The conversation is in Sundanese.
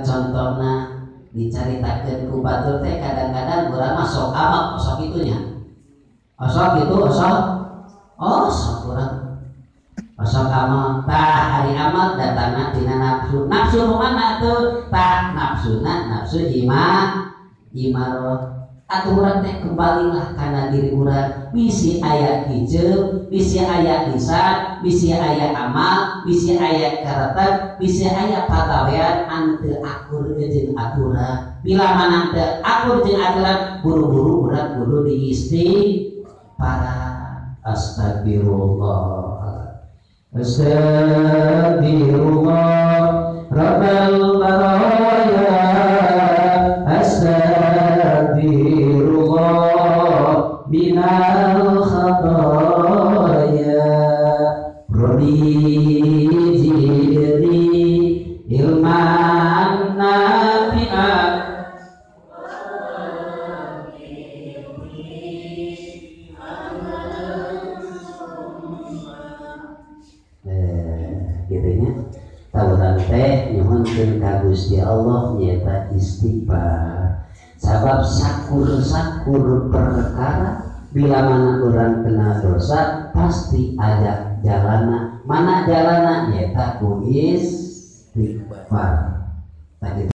Contohna dicaritakeun ku batur teh kadang-kadang urang mah sok amak osok itunya. Osok itu osok osok urang. Osok amal tah ari amal datangna tina nafsu. Nafsu nu mana tuh? Tah nafsuna nafsu imaroh. Atuh urang teh kembalilah kana diri urang, bisi aya hijau, bisi aya lisan, bisi aya amal, bisi aya karakter, bisi aya pagawean anu teu akur jeung aturan. Bila mana teu akur jeung aturan, buru-buru urang kudu diistighfar. Astagfirullah. Astagfirullah Rabbal baraya, astagfirullah minal khataya, rabbi zidni ilman nafi'a. Gitu nya. Tawuran teh nyuhunkeun ka Gusti Allah nyaeta istighfar. Sabab sakur-sakur perkara bila mana orang kena dosa pasti ada jalana. Mana jalana nyaeta ku istighfar. Tadi